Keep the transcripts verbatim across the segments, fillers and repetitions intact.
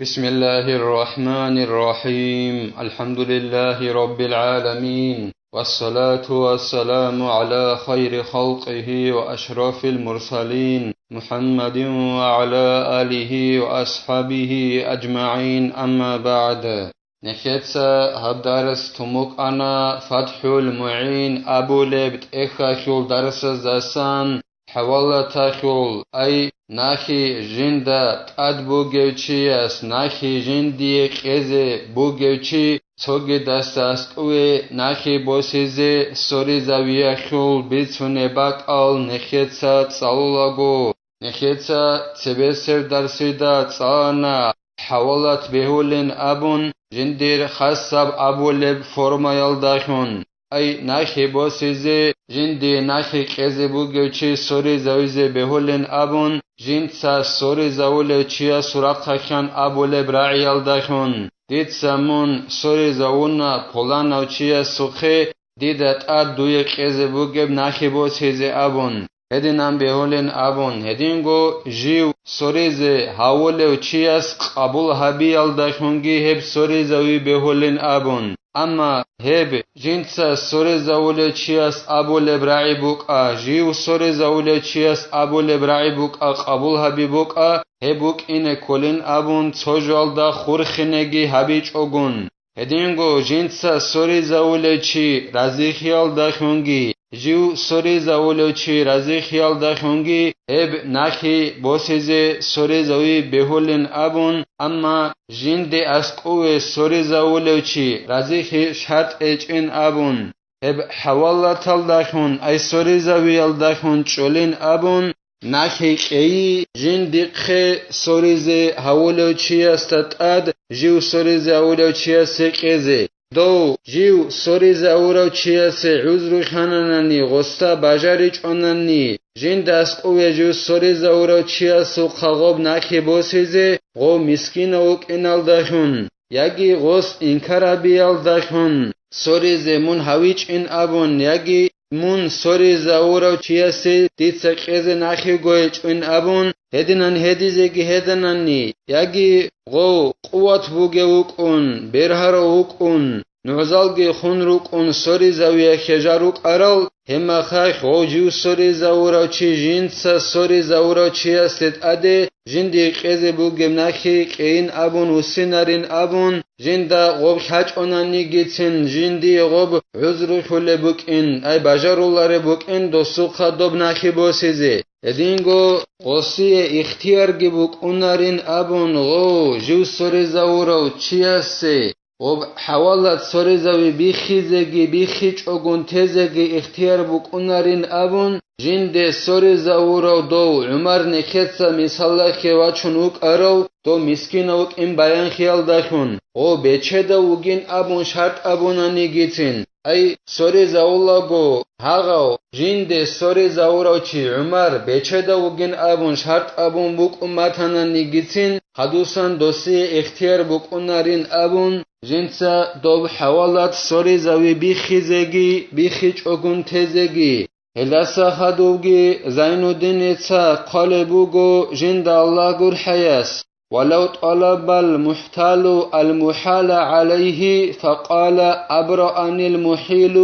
بسم الله الرحمن الرحيم. الحمد لله رب العالمين. والصلاة والسلام على خير خلقه وأشرف المرسلين محمد وعلى آله وأصحابه أجمعين. أما بعد. Нехеца гьаб дарас тун букӀана ФатхӀул МугӀин абулеб тӀехьалъул дарсаздасан, хӀавалаталъул, ай, нахи жинда тӀад бугев чияс нахи жиндие кьезе бугев чи цогидасда аскӀове нахи босизе ссоризавиялъул бицунеб бакӀал нехеца цӀалулаго. Нехеца цебесеб дарсида цӀалана хӀавалат бегьулин абун жиндир хасаб абулеб формаялдалъун. Ай, нахи босизе, жинди нахи кьезе бугев чи ссоризавизе бегьулин абун, жинца ссоризавулев чиясул рахъалъан абулеб рагӀиялдалъун, дица мун ссоризавуна пуланав чиясухъе, дида тӀад дуе кьезе бугеб нахи босизе абун, гьединан бегьулин абун, гьединго жив ссоризе гьавулев чияс къабул гьабиялдалъунги гьеб ссоризави бегьулин абун. Амма гьеб жинца ссоризавулев чияс абулеб рагӀи букӀа, жив ссоризавулев чияс абулеб рагӀи букӀа, къабул гьаби букӀа, гьеб букӀине кколин абун цо жоялда хурхинеги гьабичӀогун. Гьединго жинца ссоризавулев чи разихьиялдалъунги, жив ссоризавулев чи разихьиялдалъунги гьеб нахи босизе ссоризави бегьулин абун, амма жинде аскӀове ссоризавулев чи разихьи шартӀ гьечӀин абун, гьеб хӀавалаталдалъун, ай ссоризавиялдалъун чӀолин абун, нахи кьейи жиндихъе ссоризе гьавулев чиясда тӀад жив ссоризе гьавулев чиясе кьезе. Дов жив ссоризе гьавурав чиясе гӀузру лъананани, гъосда бажаричӀонани, жинда аскӀове жив ссоризе гьавурав чиясухъа гъоб нахи босизе, гъов мискинав вукӀиналдалъун, яги гъос инкар гьабиялдалъун ссоризе мун гьавичӀин абун, яги мун ссоризавурав чиясе дица кьезе нахиго гьечӀин абун, гьединан гьедизеги гьеданани, яги гъов къуват бугев вукӀун, бергьарав вукӀун, нугӀзалги хун рукӀун ссоризавиялъе жал рукӀарал, гьебмахалъ гъов жив ссоризавурав чи жинца ссоризавурав чиясде тӀаде жиндие кьезе бугеб нахи кьейин абун вуссинарин абун, жинда гъоб лъачӀонанигицин, жиндие гъоб гӀузру лъулеб букӀин, ай бажарулареб букӀин досухъа доб нахи босизе. Гьединго гъосие ихтиярги букӀунарин абун гъов жив ссоризавурав чиясе гъоб хӀавалат ссоризави биххизеги биххичӀогун тезеги ихтияр букӀунарин абун, жинде ссоризавурав дов ГӀумар нехеца мисалалъе вачун вукӀарав дов мискинав вукӀин баянхиялдалъун, гъов бечедав вугин абун шартӀ абунанигицин, ай, ссоризавулаго гьагъав жинде ссоризавурав чи ГӀумар бечедав вугин абун шартӀ абун букӀун батананигицин, гьадусан досие ихтияр букӀунарин абун, жинца доб хӀавалат ссоризави биххизеги биххичӀогун тезеги. Гьелдаса хадубги Зайнуддиница хъвалеб буго жинда Аллагь гурхӀаяс: «ولو طلب المحتال المحال عليه فقال: أبرأني المحيل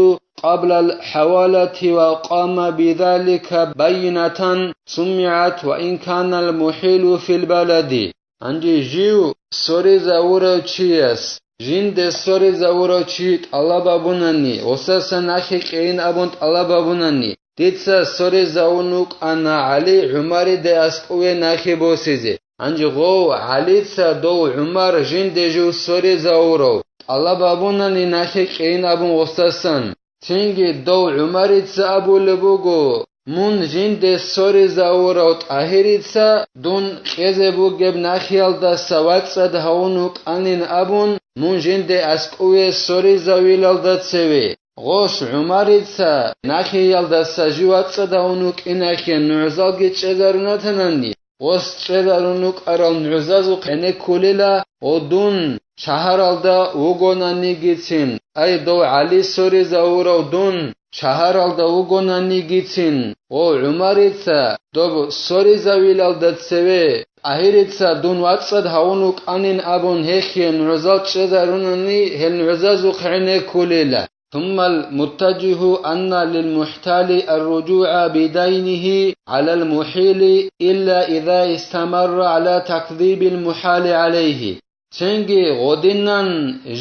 قبل الحوالة وقام بذلك بينة سمعت وإن كان المحيل في البلد». Гьанже жив ссоризавурав чияс, жинде ссоризавурав чи тӀалаб абунани, гъосасан нахи кьейин абун тӀалаб абунани, дица ссоризавун вукӀана ГӀали ГӀумариде аскӀове нахи босизе. Гьанже гъов ГӀалица дов ГӀумар жинде жив ссоризавурав тӀалаб абунани нахи кьейин абун гъосасан. Цинги дов ГӀумарица абулеб буго: «Мун жинде ссоризавурав ТӀагьирица дун кьезе бугеб нахиялдаса вацӀцӀад гьавун вукӀанин абун, мун жинде аскӀове ссоризавилалда цеве». Гъос ГӀумарица нахиялдаса жив вацӀцӀад гьавун вукӀинахъин нугӀзалги чӀезарунатанани, гъос чӀезарун рукӀарал нугӀзазухъ гӀенеккулила, гъо дун шагьаралда вугонанигицин, ай, дов ГӀали ссоризавурав дун шагьаралда вугонанигицин, гъо ГӀумарица доб ссоризавилалда цеве Агьирица дун вацӀцӀад гьавун вукӀанин абун гьехие нугӀзал чӀезарунани, гьел нугӀзазухъ гӀенеккулила. ثم المتجه أن للمحتال الرجوع بدينه على المحيل إلا إذا استمر على تكذيب المحال عليه. Цинги гъодинан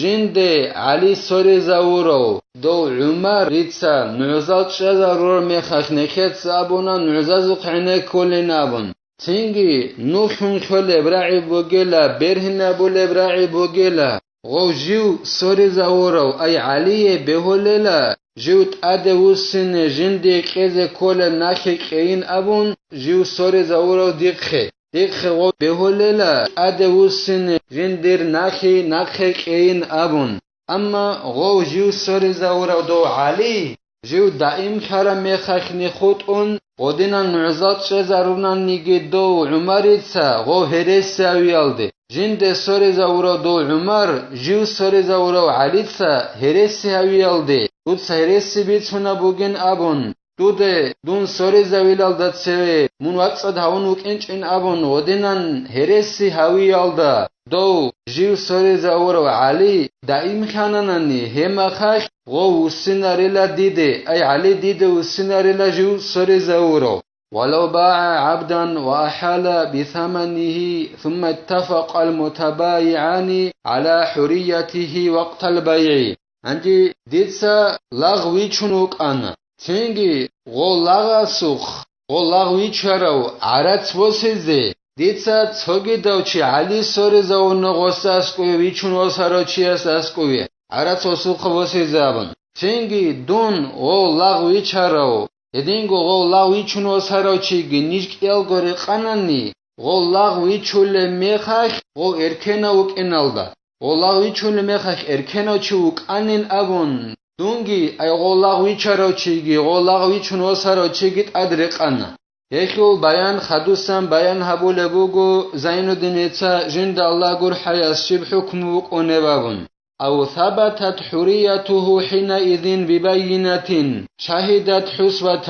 жинде ГӀали соризавурав дов ГӀумарица нугӀзал чӀезарураб мехалъ нехеца абуна нугӀзазухъ гӀенеккулин абун. Цинги нухун кколеб рагӀи бугела, бергьинабулеб рагӀи бугела, гъов жив соризавурав, ай ГӀалие бегьулела, жив тӀаде вуссине жинде кьезе кколеб нахи кьейин абун, жив соризавурав дихъе. Дихъе гъов бегьулела, тӀаде вуссине жиндир нахи нахъе кьейин абун. Амма гъов жив соризавурав дов ГӀали, жив даим хьараб мехалъни хутӀун, гъодинан нугӀзал чӀезарунаниги дов ГӀумарица гъов гьересиявиялде, жинде соризавурав дов ГӀумар, жив соризавурав ГӀалица гьересиявиялде, дуца гьереси бицунаб бугин абун, дуде дун соризавилалда цеве мун вацӀцӀад гьавун вукӀинчӀин абун гъодинан гьереси гьавиялда, дов жив соризавурав ГӀали даим хьананани, гьемахалъ гъов вуссинарила диде, ай ГӀали диде вуссинарила жив соризавурав. ولو باع عبدا وأحال بثمنه ثم اتفق المتبايعان على حريته وقت البيع. Гьанже дица лагъ вичун вукӀана. Цинги гъо лагъасухъ, гъо лагъ вичарав гӀарац восизе, дица цогидав чи ГӀали соризавуна гъосда аскӀове, вичун восарав чиясда аскӀове, гӀарац гъосухъа восизе абун. Цинги дун гъо лагъ вичарав, гьединго гъо лагъ вичун восарав чиги ниж кӀиялго рекъанани, гъо лагъ вичулеб мехалъ гъо эркенав вукӀиналда, гъо лагъ вичулеб мехалъ эркенав чи вукӀанин абун, дунги, ай гъо лагъ вичарав чиги, гъо лагъ вичун восарав чиги тӀад рекъана. Гьелъул баян хадусан баян гьабулеб буго Зайнуддиница жинда Аллагь гурхӀаяс щиб хӀукму букӀунеб абун. أو ثبتت حريته حينئذ ببينة شهدت حصوة,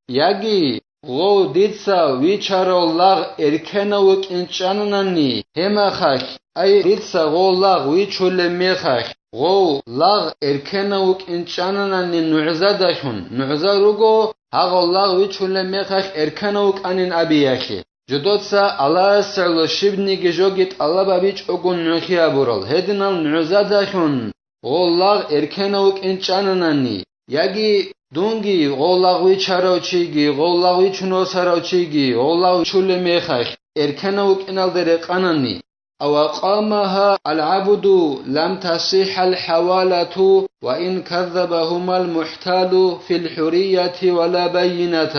яги гъов дица вичарав лагъ эркенав вукӀинчӀананани гьемахалъ, ай дица гъов лагъ вичулеб мехалъ, гъов лагъ эркенав вукӀинчӀананани нугӀзадалъун, нугӀзал руго гьагъав лагъ вичулеб мехалъ эркенав вукӀанин абиялъе. Жодоца Аллагьасда гӀоло щибниги жоги тӀалаб гьабичӀого нугӀлъи гьабурал, гьединал нугӀзадалъун гъо лагъ эркенав вукӀинчӀананани, яги дунги гъо лагъ вичарав чиги, гъо лагъ вичун восарав чиги, гъо лагъ вичулеб мехалъ эркенав вукӀиналда рекъанани, أو أقامها العبد لم تصح الحوالة وإن كذبهما المحتال في الحرية ولا بينة.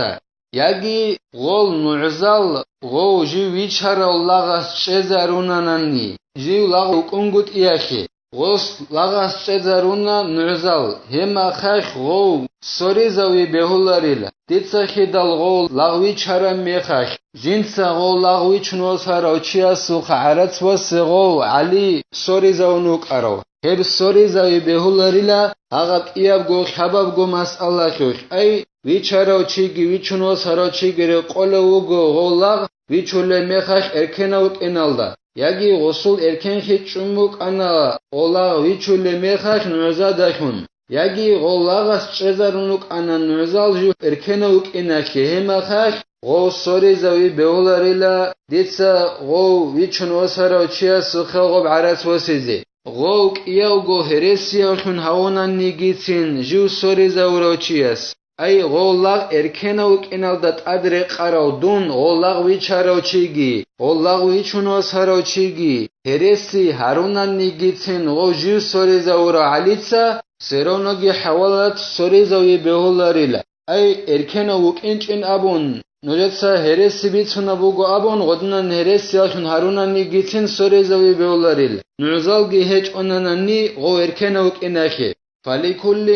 Яги гъол нугӀзал гъов жив вичарав лагъас чӀезарунанани, жив лагъ вукӀунгутӀиялъе, гъос лагъас чӀезаруна нугӀзал, гьемахалъ гъов соризави бегьуларила. Дица хидал гъов лагъ вичараб мехалъ, жинца гъов лагъ вичун восарав чиясухъа гӀарац васе гъов ГӀали соризавун вукӀарав. Гьеб соризави бегьуларила гьагъаб кӀиябго лъабабго масъалалъулъ, ай вичарав чиги вичун восарав чиги рекъолев вуго гъов лагъ вичулеб мехалъ эркенав вукӀиналда, яги гъосул эркенлъи чӀун букӀана гъов лагъ вичулеб мехалъ нугӀзадалъун, яги гъов лагъас чӀезарун рукӀана нугӀзал жив эркенав вукӀиналъе, гьемахалъ гъов соризави бегьуларила дица гъов вичун восарав чиясухъа гъоб гӀарац восизе. Гъов кӀиявго гьересиявлъун гьавунанигицин жив соризавурав чияс, ай гъов лагъ эркенав вукӀиналда тӀад рекъарав дун гъов лагъ вичарав чиги, гъов лагъ вичун восарав чиги гьереси гьарунанигицин гъов жив соризавурав ГӀалица, все равноги хӀавалат соризави бегьуларила. Ай, эркенав вукӀинчӀин абун, нужеца гьереси бицунаб буго абун, гъодинан гьересиялъун гьарунанигицин соризави бегьуларил, нугӀзалги гьечӀонанани гъов эркенав вукӀиналъе. فلكل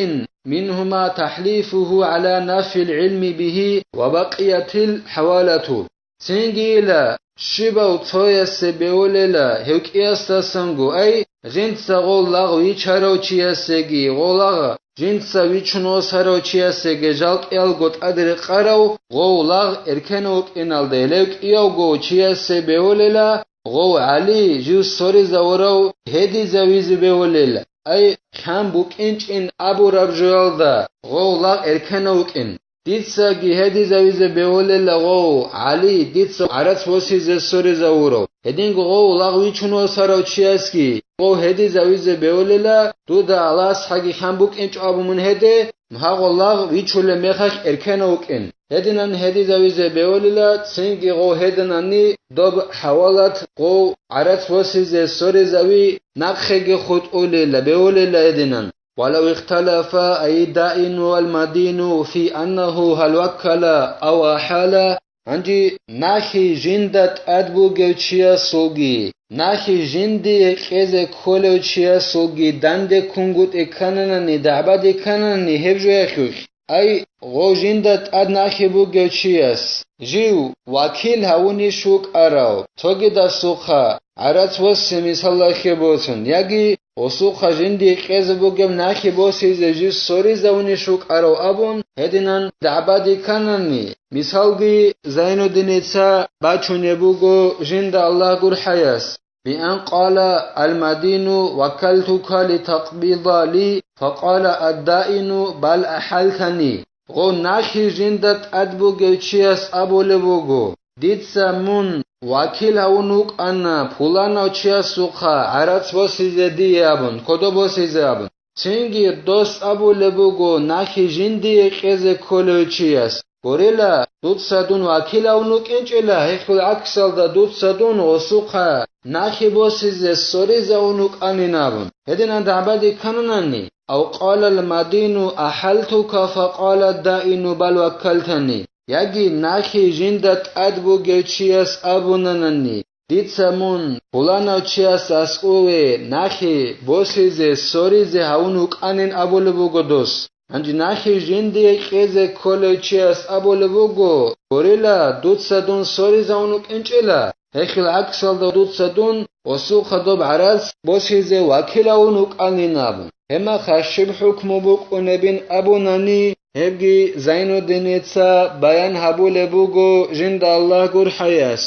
منهما تحليفه على نفي العلم به وبقيت الحوالة. Цинги ила, щибав цоясе бегьулела гьев кӀиясдасанго, ай, жинца гъов лагъ вичарав чиясеги гъов лагъ жинца вичун восарав чиясеги жал кӀиялго тӀаде рекъарав гъов лагъ эркенав вукӀиналда, гьелев кӀиявго чиясе бевулела гъов ГӀали, жив соризавурав, гьедизавизе бевулел, ай, хъан букӀинчӀин абураб жоялда гъов лагъ эркенав вукӀин. Дицаги гьедизавизе бевулела гъов ГӀали, дица гӀарац босизе соризавурав. Гьединго гъов лагъ вичун восарав чиясги гъов гьедизавизе бевулела, дуда Аллагьасхъаги хъан букӀинчӀо абун мун гьеде, гьагъо лагъ вичулеб мехалъ эркенав вукӀин. Гьединан гьедизавизе бевулела, цинги гъов гьединани доб хӀавалат гъов гӀарац босизе соризави нахъеги хутӀулела, бевулела гьединан. ولو اختلف أي الدائن والمدين في أنه هل وكل أو أحال. Гьанже нахъе жинда тӀад бугев чиясулги, нахъе жиндие кьезе кколев чиясулги данде ккунгутӀи ккананани, дагӀбаде ккананани гьеб жоялъулъ, ай, гъо жинда тӀад нахъе бугев чияс, жив вакил гьавунищ вукӀарав, цогидасухъа гӀарац босе мисаллахъе боцун, яги гъосухъа жиндие кьезе бугеб нахъе босизе жив соризавунищ вукӀарав абун, гьединан дагӀбаде кканани, мисалги Зайнуддиница бачунеб буго жинда Аллагь гурхӀаяс. بأن قال المدين: وكلتك لتقبض لي، فقال الدائن: بل أحلتني. Гъо нахъе жинда тӀад бугев чияс абулеб буго: «Дица мун вакил гьавун вукӀана пуланав чиясухъа гӀарац босизе дие», – абун, кодо босизе абун. Цинги дос абулеб буго нахъе жиндие кьезе кколев чияс: «Гурила, дуца дун вакил гьавун вукӀинчӀила, гьелъул гӀаксалда дуца дун гъосухъа нахъе босизе соризавун вукӀанин», – абун. Гьединан дагӀбаде ккананани, أو قال المدين: أحلتك، فقال الدائن: بل وكلتني. Яги нахъе жинда тӀад бугев чияс абунанани: «Дица мун пуланав чияс аскӀове нахъе босизе, соризе гьавун вукӀанин», – абулеб буго дос. Гьанже нахъе жиндие кьезе кколев чияс абулеб буго: «Гурила, дуца дун соризавун вукӀинчӀила, гьелъул гӀаксалда дуца дун осухъа доб гӀарац босизе вакил гьавун вукӀанин», – абун. Гьеб мехалъ щиб хӀукму букӀунебин абунани, гьебги Зайнуддиница баян гьабулеб буго жинда Аллагь гурхӀаяс.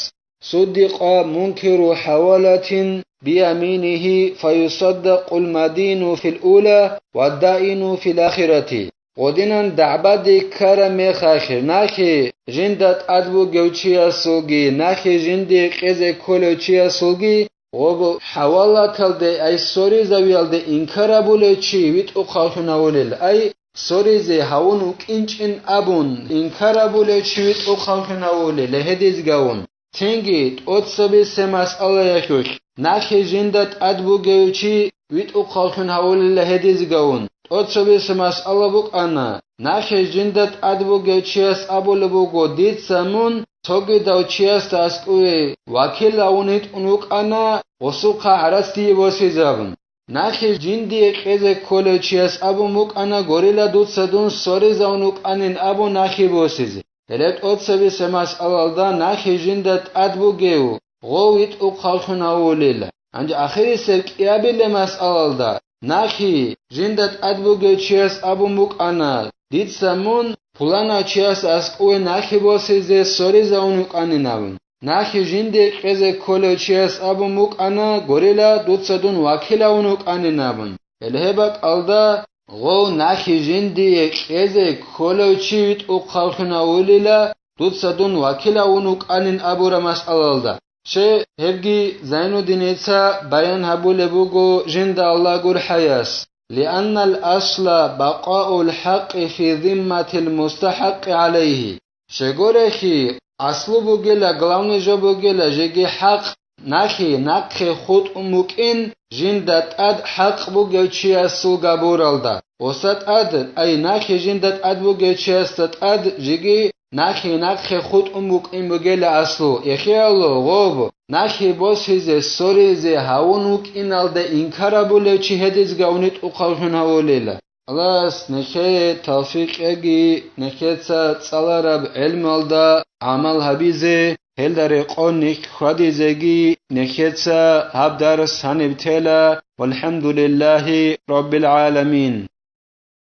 صدق منكر حوالة بيمينه فيصدق المدين في الأولى والدائن في الآخرة. Гъодинан дагӀбаде ккараб мехалъ нахъе жинда тӀад бугев чиясулги, нахъе жиндие кьезе кколев чиясулги, гъоб хӀавалаталде, ай соризавиялде инкар гьабулев чи витӀухъавлъун гьавулел, ай соризе гьавун вукӀинчӀин абун инкар гьабулев чи витӀухъавлъун гьавулел, гьедизгавун. Цинги тӀоцебесеб масъалаялъулъ нахъе жинда тӀад бугев чи витӀухъавлъун гьавулила гьедизгавун. ТӀоцебесеб масъала букӀана, нахъе жинда тӀад бугев чияс абулеб буго: «Дица мун цогидав чиясда аскӀове вакил гьавун йитӀун вукӀана, гъосухъа гӀарац дие босизабун». Нахъе жиндие кьезе кколев чияс абун букӀана: «Гурила, дуца дун соризавун вукӀанин», – абун нахъе босизе. Гьеле тӀоцебесеб масъалалда нахъе жинда тӀад бугев гъов витӀухъавлъун гьавулила. Гьанже ахирисеб кӀиабилеб масъалалда нахъе жинда тӀад бугев чияс абун букӀана: «Дица мун пуланав чияс аскӀове нахъе босизе соризавун вукӀанин», – абун. Нахъе жиндие кьезе кколев чияс абун букӀана: «Гурила, дуца дун вакил гьавун вукӀанин», – абун. Гьеле гьеб бакӀалда гъов нахъе жиндие кьезе кколев чи витӀухъавлъун гьавулила, дуца дун вакил гьавун вукӀанин абураб масъалалда. Щай гьебги Зайнуддиница баян гьабулеб буго жинда Аллагь гурхӀаяс: «لأن الأصل بقاء الحق في ذمة المستحق عليه». Щегорехи, аслу бугела, главный жо бугела, жеги хӀакъ нахъе нахъе хутӀун букӀин, жинда тӀад хӀакъ бугев чиясул габуралда. Оса тӀад, ай, нахъе жинда тӀад бугев чиясда тӀад жеги нахъе нахъе хутӀун букӀин бугела аслу. Эхияло, гъоб, нахъе босизе, соризе гьавун вукӀиналда инкар гьабулев чи гьедизгавун витӀухъавлъун гьавулила. Аллагьас нехее тавфикъ кьеги, нехеца цӀалараб гӀелмалда гӀамал гьабизе, гьелда рекъон нехь хьвадизеги нехеца гьаб дарс гьаниб тела. ВалхӀамдулиллагьи раббил гӀаламин.